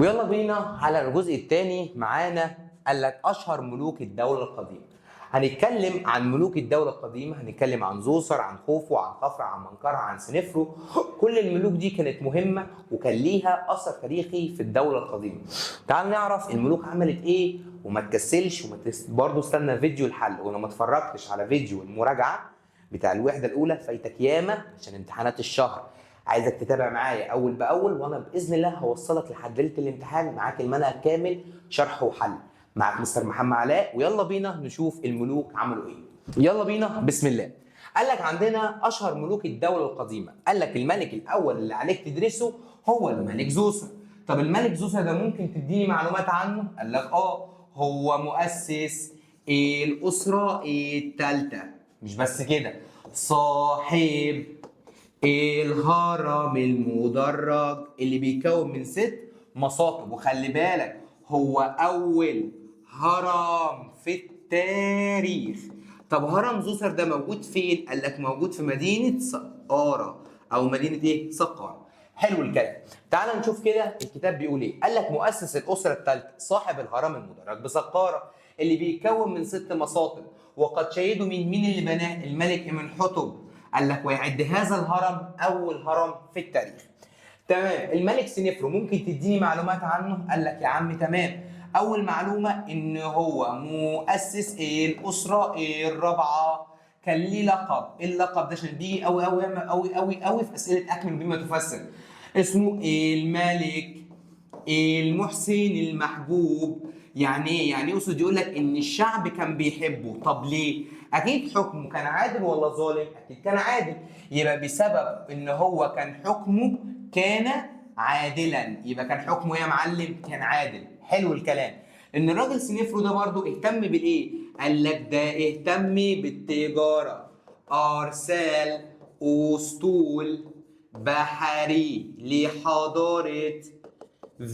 ويلا بينا على الجزء الثاني معانا. قال لك اشهر ملوك الدولة القديمة. هنتكلم عن ملوك الدولة القديمة، هنتكلم عن زوسر، عن خوفو، عن خفرع، عن منقرع، عن سنفرو. كل الملوك دي كانت مهمة وكان ليها اثر تاريخي في الدولة القديمة. تعال نعرف الملوك عملت ايه، وما تكسلش برضه استنى فيديو الحل. ولو ما اتفرجتش على فيديو المراجعة بتاع الوحدة الاولى فايتك ياما عشان امتحانات الشهر. عايزك تتابع معايا اول باول، وانا باذن الله هوصلك لحد ليلة الامتحان معاك المنهج كامل شرح وحل. معاك مستر محمد علاء، ويلا بينا نشوف الملوك عملوا ايه. يلا بينا بسم الله. قال لك عندنا اشهر ملوك الدولة القديمة. قال لك الملك الاول اللي عليك تدرسه هو الملك زوسر. طب الملك زوسر ده ممكن تديني معلومات عنه؟ قال لك هو مؤسس الاسرة الثالثة. مش بس كده، صاحب الهرم المدرج اللي بيتكون من 6 مصاطب. وخلي بالك هو اول هرم في التاريخ. طب هرم زوسر ده موجود فين؟ قال لك موجود في مدينة سقارة او مدينة ايه؟ سقارة. حلو الكلام. تعال نشوف كده الكتاب بيقول ايه. قال لك مؤسس الأسرة الثالثة صاحب الهرم المدرج بسقارة اللي بيتكون من 6 مصاطب، وقد شيدوا مين اللي بناه؟ الملك امنحتب. قال لك ويعد هذا الهرم اول هرم في التاريخ. تمام. الملك سنفرو ممكن تديني معلومات عنه؟ قال لك يا عم تمام. اول معلومة ان هو مؤسس الاسرة الرابعة، كان ليه لقب. ايه اللقب ده؟ عشان بيجي قوي قوي قوي قوي قوي في اسئلة اكمل بما تفسر. اسمه الملك المحسن المحبوب. يعني ايه؟ يعني يقصد يقول لك ان الشعب كان بيحبه. طب ليه؟ اكيد حكمه كان عادل ولا ظالم؟ اكيد كان عادل. يبقى بسبب ان هو كان حكمه كان عادلا، يبقى كان حكمه ايه يا معلم؟ كان عادل. حلو الكلام. ان الراجل سنفرو ده برضو اهتم بالايه؟ قال لك ده اهتم بالتجارة، ارسال اسطول بحري لحضاره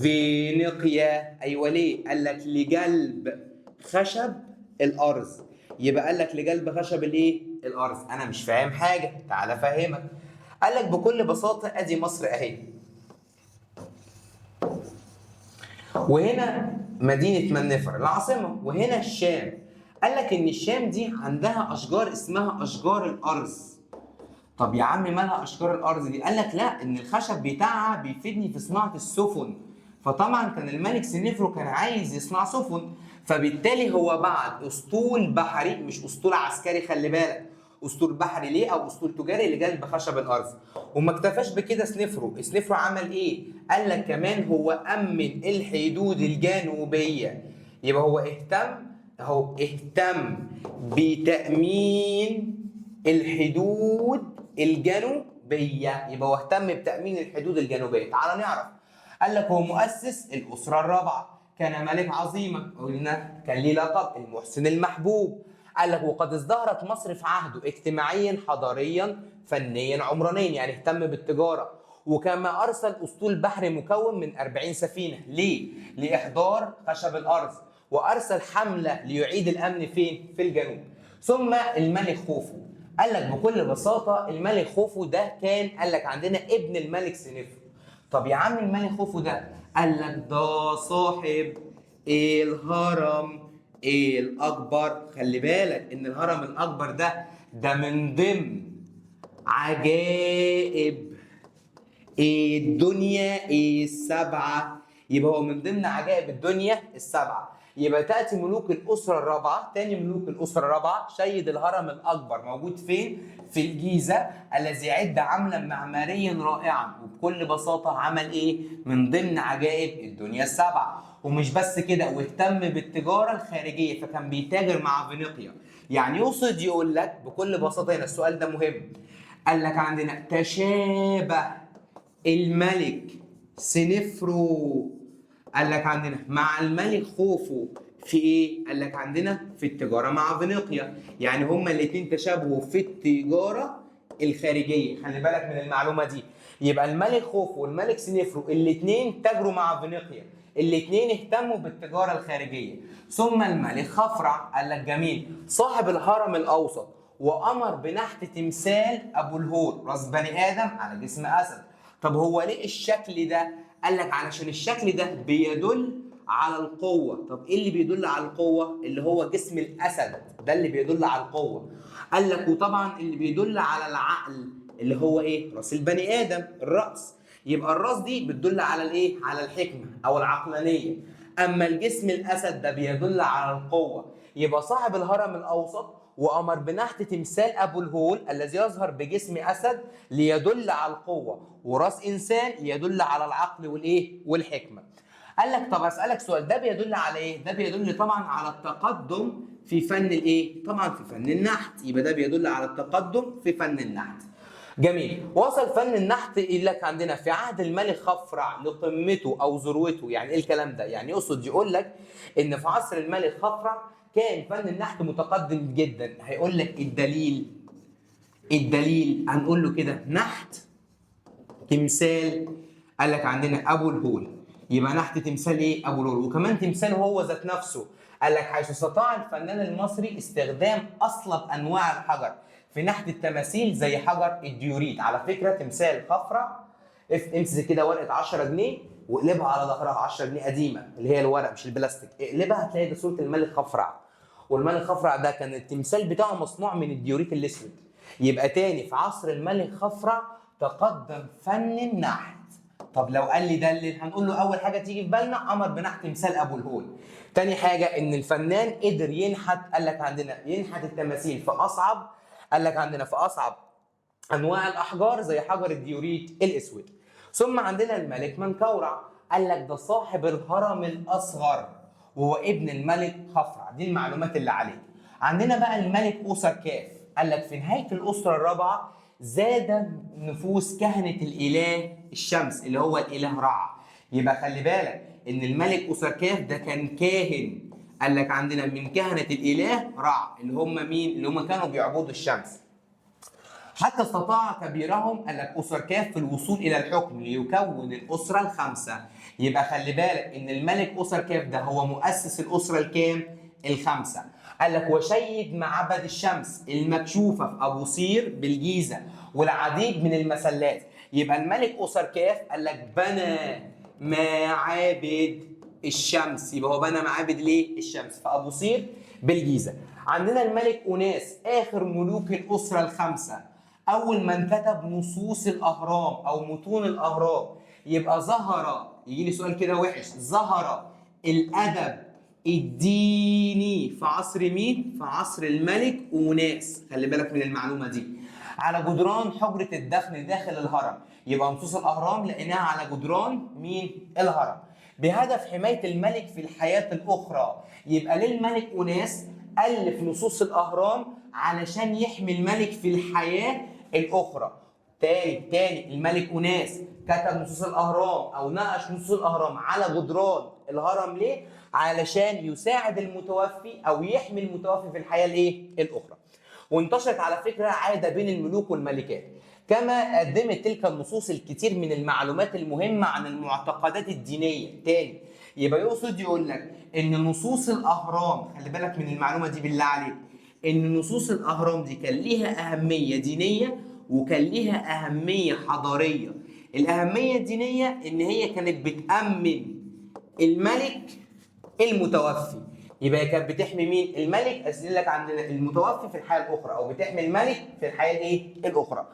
فينيقيا. ايوه ليه؟ قال لك لجلب خشب الارز. يبقى قال لك لجلب خشب الايه؟ الارز. انا مش فاهم حاجة، تعالى افهمك. قال لك بكل بساطة ادي مصر اهي، وهنا مدينة منفر العاصمة، وهنا الشام. قال لك ان الشام دي عندها اشجار اسمها اشجار الارز. طب يا عم مالها اشجار الارز دي؟ قال لك لا، ان الخشب بتاعها بيفيدني في صناعة السفن. فطبعا كان الملك سنفرو كان عايز يصنع سفن، فبالتالي هو بعت اسطول بحري، مش اسطول عسكري خلي بالك، اسطول بحري ليه؟ او اسطول تجاري لجلب خشب الارز. وما اكتفاش بكده سنفرو، سنفرو عمل ايه؟ قال لك كمان هو امن الحدود الجنوبية. يبقى هو اهتم بتامين الحدود الجنوبية. يبقى هو اهتم بتامين الحدود الجنوبية. تعال نعرف. قال لك هو مؤسس الاسرة الرابعة، كان ملك عظيما، قلنا كان ليه لقب المحسن المحبوب. قال لك وقد ازدهرت مصر في عهده اجتماعيا حضاريا فنيا عمرانيا، يعني اهتم بالتجارة. وكما ارسل اسطول بحري مكون من 40 سفينة، ليه؟ لاحضار خشب الارز. وارسل حمله ليعيد الامن فين؟ في الجنوب. ثم الملك خوفو. قال لك بكل بساطة الملك خوفو ده كان، قال لك عندنا ابن الملك سنفرو. طب يا عم الملك خوفو ده، قال لك ده صاحب الهرم الاكبر. خلي بالك ان الهرم الاكبر ده من ضمن عجائب الدنيا السبعة. يبقى هو من ضمن عجائب الدنيا السبعة. يبقى تأتي ملوك الأسرة الرابعة، تاني ملوك الأسرة الرابعة، شيد الهرم الأكبر موجود فين؟ في الجيزة، الذي يعد عملا معماريا رائعا. وبكل بساطة عمل إيه؟ من ضمن عجائب الدنيا السبعة. ومش بس كده، واهتم بالتجارة الخارجية، فكان بيتاجر مع فينيقيا. يعني يقصد يقول لك بكل بساطة هنا السؤال ده مهم. قال لك عندنا تشابه الملك سنفرو، قال لك عندنا مع الملك خوفو في ايه؟ قال لك عندنا في التجارة مع فينيقيا. يعني هما الاثنين تشابهوا في التجارة الخارجية. خلي بالك من المعلومة دي. يبقى الملك خوفو والملك سنفرو الاثنين تاجروا مع فينيقيا، الاثنين اهتموا بالتجارة الخارجية. ثم الملك خفرع، قال لك جميل، صاحب الهرم الاوسط، وامر بنحت تمثال ابو الهول، راس بني ادم على جسم اسد. طب هو ليه الشكل ده؟ قال لك علشان الشكل ده بيدل على القوة. طب ايه اللي بيدل على القوة؟ اللي هو جسم الاسد، ده اللي بيدل على القوة. قال لك وطبعا اللي بيدل على العقل اللي هو ايه؟ راس البني ادم، الراس. يبقى الراس دي بتدل على الايه؟ على الحكمة او العقلانية. اما الجسم الاسد ده بيدل على القوة. يبقى صاحب الهرم الاوسط وامر بنحت تمثال ابو الهول الذي يظهر بجسم اسد ليدل على القوة، وراس انسان يدل على العقل والايه؟ والحكمة. قال لك طب اسالك سؤال، ده بيدل على ايه؟ ده بيدل طبعا على التقدم في فن الايه؟ طبعا في فن النحت. يبقى ده بيدل على التقدم في فن النحت. جميل. وصل فن النحت اللي عندنا في عهد الملك خفرع لقمته او ذروته. يعني ايه الكلام ده؟ يعني يقصد يقول لك ان في عصر الملك خفرع كان فن النحت متقدم جدا. هيقول لك الدليل، الدليل هنقول له كده نحت تمثال، قال لك عندنا ابو الهول. يبقى نحت تمثال ايه؟ ابو الهول. وكمان تمثال هو ذات نفسه. قال لك حيث استطاع الفنان المصري استخدام اصلب انواع الحجر في نحت التماثيل زي حجر الديوريت. على فكرة تمثال خفرع، امسك كده ورقة 10 جنيه واقلبها على ظهرها، 10 جنيه قديمة اللي هي الورق مش البلاستيك، اقلبها هتلاقي ده صوره الملك خفرع. والملك خفرع ده كان التمثال بتاعه مصنوع من الديوريت الاسود. يبقى تاني في عصر الملك خفرع تقدم فن النحت. طب لو قال لي دلل، هنقول له اول حاجة تيجي في بالنا امر بنحت تمثال ابو الهول. تاني حاجة ان الفنان قدر ينحت، قال لك عندنا ينحت التماثيل في اصعب، قال لك عندنا في اصعب انواع الاحجار زي حجر الديوريت الاسود. ثم عندنا الملك منكورع، قال لك ده صاحب الهرم الاصغر وهو ابن الملك خفرع. دي المعلومات اللي عليه. عندنا بقى الملك اوسركاف، قال لك في نهاية الاسرة الرابعة زاد نفوذ كهنة الاله الشمس اللي هو الاله رع. يبقى خلي بالك ان الملك اوسركاف ده كان كاهن، قال لك عندنا من كهنة الاله رع اللي هم مين؟ اللي هم كانوا بيعبدوا الشمس. حتى استطاع كبيرهم قال لك اوسركاف في الوصول الى الحكم ليكون الاسرة الخمسة. يبقى خلي بالك ان الملك اوسركاف ده هو مؤسس الاسرة الكام؟ الخمسة. قال لك وشيد معبد الشمس المكشوفه في ابو صير بالجيزه والعديد من المسلات. يبقى الملك اوسركاف قال لك بنى معابد الشمس، يبقى هو بنى معابد ليه؟ الشمس في ابو صير بالجيزه. عندنا الملك اوناس اخر ملوك الاسرة الخمسة، اول من كتب نصوص الاهرام او متون الاهرام. يبقى ظهر، يجي لي سؤال كده وحش، ظهر الادب الديني في عصر مين؟ في عصر الملك اوناس. خلي بالك من المعلومة دي. على جدران حجره الدفن داخل الهرم، يبقى نصوص الاهرام لقيناها على جدران مين؟ الهرم، بهدف حماية الملك في الحياة الاخرى. يبقى ليه الملك اوناس الف نصوص الاهرام؟ علشان يحمي الملك في الحياة الاخرى. تاني الملك اوناس كتب نصوص الاهرام او نقش نصوص الاهرام على جدران الهرم ليه؟ علشان يساعد المتوفي او يحمي المتوفي في الحياة الايه؟ الاخرى. وانتشرت على فكرة عادة بين الملوك والملكات، كما قدمت تلك النصوص الكثير من المعلومات المهمة عن المعتقدات الدينية. تاني يبقى يقصد يقول لك ان نصوص الاهرام، خلي بالك من المعلومة دي بالله عليك، ان نصوص الاهرام دي كان ليها اهمية دينية وكان ليها اهمية حضارية. الاهمية الدينية ان هي كانت بتامن الملك المتوفي، يبقى كانت بتحمي مين؟ الملك. أسئلة لك عندنا المتوفي في الحياة الاخرى، او بتحمي الملك في الحياة الايه؟ الاخرى.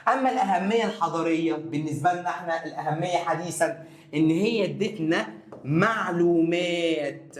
اما الاهمية الحضارية بالنسبة لنا احنا، الاهمية حديثا ان هي ادتنا معلومات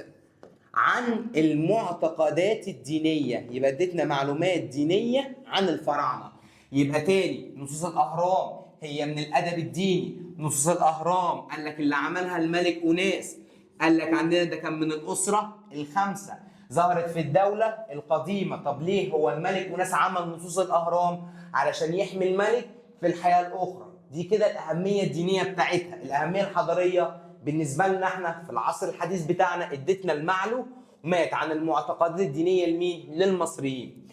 عن المعتقدات الدينية، يبقى ادتنا معلومات دينية عن الفراعنة. يبقى تاني نصوص الاهرام هي من الادب الديني. نصوص الاهرام قال لك اللي عملها الملك اوناس، قال لك عندنا ده كان من الاسرة الخمسة، ظهرت في الدولة القديمة. طب ليه هو الملك اوناس عمل نصوص الاهرام؟ علشان يحمي الملك في الحياة الاخرى. دي كده الاهمية الدينية بتاعتها. الاهمية الحضارية بالنسبة لنا احنا في العصر الحديث بتاعنا ادتنا المعلومات عن المعتقدات الدينية لمين؟ للمصريين.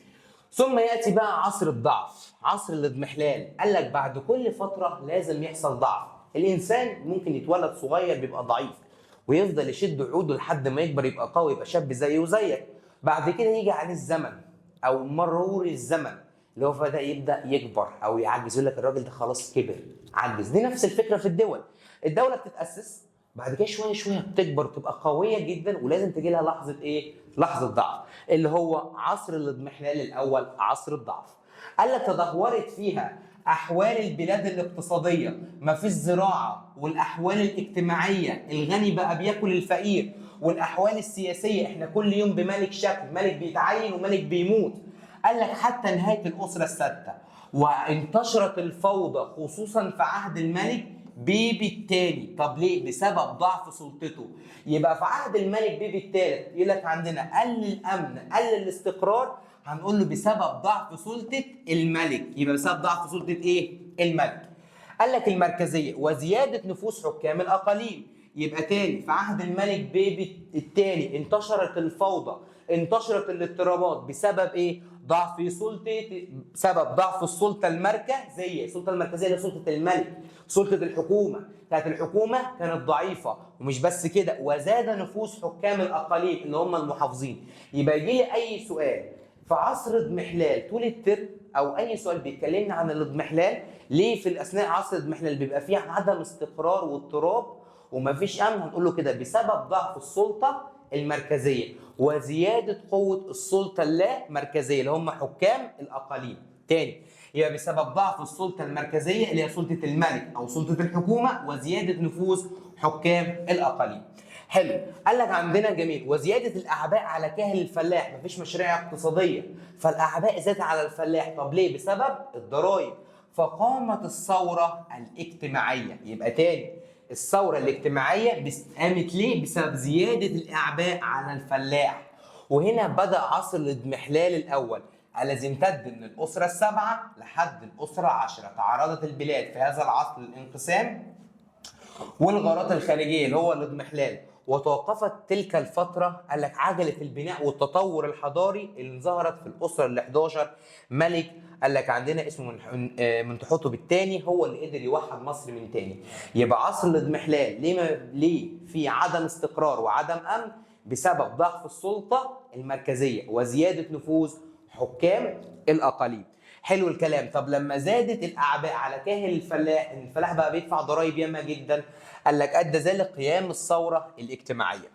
ثم ياتي بقى عصر الضعف، عصر الاضمحلال. قال لك بعد كل فترة لازم يحصل ضعف. الانسان ممكن يتولد صغير بيبقى ضعيف ويفضل يشد عوده لحد ما يكبر يبقى قوي، يبقى شاب زيه وزيك. بعد كده يجي عليه الزمن او مرور الزمن اللي هو بدا يبدا يكبر او يعجز، يقول لك الراجل ده خلاص كبر عجز. دي نفس الفكرة في الدول. الدولة بتتاسس بعد كده شوية شوية بتكبر تبقى قوية جدا، ولازم تجي لها لحظة ايه؟ لحظة ضعف، اللي هو عصر الاضمحلال الاول، عصر الضعف. قال لك تدهورت فيها احوال البلاد الاقتصادية، ما فيش زراعة، والاحوال الاجتماعية الغني بقى بياكل الفقير، والاحوال السياسية احنا كل يوم بملك شكل، ملك بيتعين وملك بيموت. قال لك حتى نهاية الاسرة السادسة، وانتشرت الفوضى خصوصا في عهد الملك بيبي الثاني. طب ليه؟ بسبب ضعف سلطته. يبقى في عهد الملك بيبي الثالث يقول لك عندنا قل الامن، قل الاستقرار، هنقول له بسبب ضعف سلطة الملك. يبقى بسبب ضعف سلطة ايه؟ الملك. قال لك المركزية وزيادة نفوذ حكام الاقاليم. يبقى تاني في عهد الملك بيبي الثاني انتشرت الفوضى، انتشرت الاضطرابات بسبب ايه؟ ضعف سلطة، بسبب ضعف السلطة المركزية. السلطة المركزية اللي هي سلطة الملك، سلطة الحكومة، كانت الحكومة كانت ضعيفة. ومش بس كده، وزاد نفوذ حكام الاقاليم اللي هم المحافظين. يبقى يجي لي اي سؤال في عصر اضمحلال طول الترم، او اي سؤال بيتكلمنا عن الاضمحلال، ليه في اثناء عصر الاضمحلال بيبقى فيه عدم استقرار واضطراب ومفيش امن؟ هنقول له كده بسبب ضعف السلطة المركزية وزيادة قوة السلطة اللامركزيه اللي هم حكام الاقاليم. تاني يبقى بسبب ضعف السلطة المركزية اللي هي سلطة الملك او سلطة الحكومة وزيادة نفوذ حكام الاقاليم. حلو. قال لك عندنا جميل وزيادة الاعباء على كاهل الفلاح، مفيش مشاريع اقتصادية فالاعباء زادت على الفلاح. طب ليه؟ بسبب الضرائب. فقامت الثورة الاجتماعية. يبقى تاني الثورة الاجتماعية قامت ليه؟ بسبب زيادة الاعباء على الفلاح. وهنا بدا عصر الاضمحلال الاول الذي امتد من الاسرة السبعة لحد الاسرة 10. تعرضت البلاد في هذا العصر للانقسام والغارات الخارجية اللي هو الاضمحلال، وتوقفت تلك الفترة قال لك عجله البناء والتطور الحضاري اللي ظهرت في الاسرة ال 11 ملك قال لك عندنا اسمه منتحوتب الثاني، هو اللي قدر يوحد مصر من تاني. يبقى عصر الاضمحلال ليه ليه في عدم استقرار وعدم امن؟ بسبب ضعف السلطة المركزية وزيادة نفوذ حكام الاقاليم. حلو الكلام. طب لما زادت الاعباء على كاهل الفلاح، ان الفلاح بقى بيدفع ضرائب ياما جدا، قال لك ادى ذلك قيام الثورة الاجتماعية.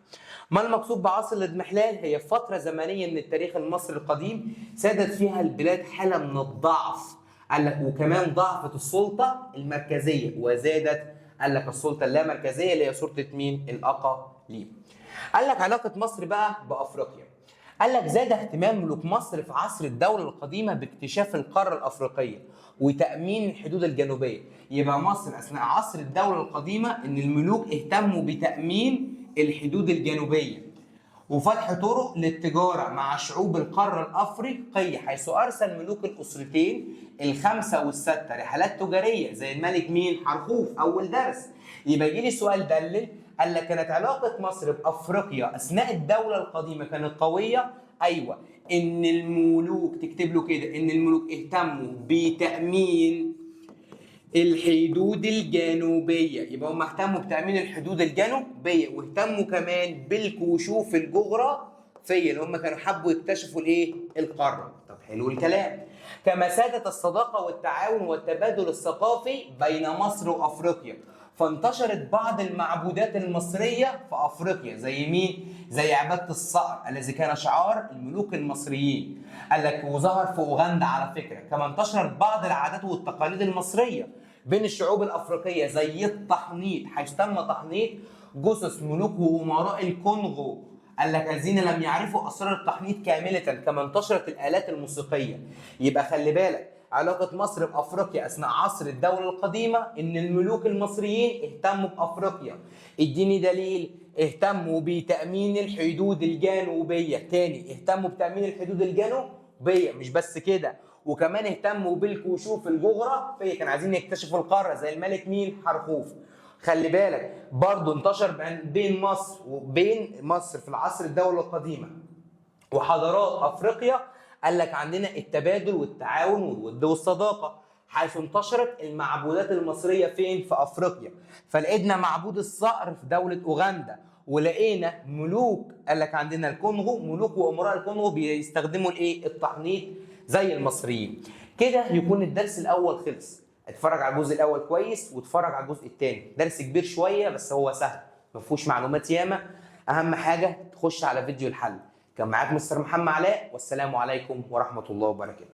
ما المقصود بعصر الاضمحلال؟ هي فترة زمنية من التاريخ المصري القديم سادت فيها البلاد حاله من الضعف، قال لك وكمان ضعفت السلطة المركزية وزادت قال لك السلطة اللامركزيه اللي هي سلطة مين؟ الاقاليم. قال لك علاقة مصر بقى بافريقيا. قال لك زاد اهتمام ملوك مصر في عصر الدولة القديمة باكتشاف القارة الأفريقية وتأمين الحدود الجنوبية. يبقى مصر أثناء عصر الدولة القديمة إن الملوك اهتموا بتأمين الحدود الجنوبية وفتح طرق للتجارة مع شعوب القارة الأفريقية، حيث أرسل ملوك الأسرتين الخمسة والستة رحلات تجارية زي الملك مين؟ حرخوف أول درس. يبقى يجي لي سؤال دلل، قال لك كانت علاقة مصر بأفريقيا أثناء الدولة القديمة كانت قوية؟ أيوة، إن الملوك تكتب له كده إن الملوك اهتموا بتأمين الحدود الجنوبية. يبقى هم اهتموا بتأمين الحدود الجنوبية واهتموا كمان بالكشوف الجغرافية اللي هم كانوا حبوا يكتشفوا الايه؟ القارة. طب حلو الكلام. كما سادت الصداقة والتعاون والتبادل الثقافي بين مصر وأفريقيا، فانتشرت بعض المعبودات المصرية في أفريقيا زي مين؟ زي عبادة الصقر الذي كان شعار الملوك المصريين. قال لك وظهر في أوغندا على فكرة. كما انتشرت بعض العادات والتقاليد المصرية بين الشعوب الأفريقية زي التحنيط، حيث تم تحنيط جثث ملوك وأمراء الكونغو. قال لك الذين لم يعرفوا أسرار التحنيط كاملة. كما انتشرت الآلات الموسيقية. يبقى خلي بالك علاقة مصر بأفريقيا أثناء عصر الدولة القديمة إن الملوك المصريين اهتموا بأفريقيا. اديني دليل، اهتموا بتأمين الحدود الجنوبية. تاني اهتموا بتأمين الحدود الجنوبية، مش بس كده، وكمان اهتموا بالكشوف الجغرافية، كانوا عايزين يكتشفوا القارة زي الملك مين؟ حرخوف. خلي بالك برضو انتشر بين مصر وبين مصر في العصر الدولة القديمة وحضارات أفريقيا. قال لك عندنا التبادل والتعاون والود والصداقة، حيث انتشرت المعبودات المصرية فين؟ في أفريقيا. فلقينا معبود الصقر في دولة أوغندا، ولقينا ملوك قال لك عندنا الكونغو، ملوك وأمراء الكونغو بيستخدموا الايه؟ التحنيط زي المصريين. كده يكون الدرس الأول خلص. اتفرج على الجزء الاول كويس واتفرج على الجزء الثاني. درس كبير شوية بس هو سهل، ما فيهوش معلومات ياما. اهم حاجة تخش على فيديو الحل. كان معاك مستر محمد علاء، والسلام عليكم ورحمة الله وبركاته.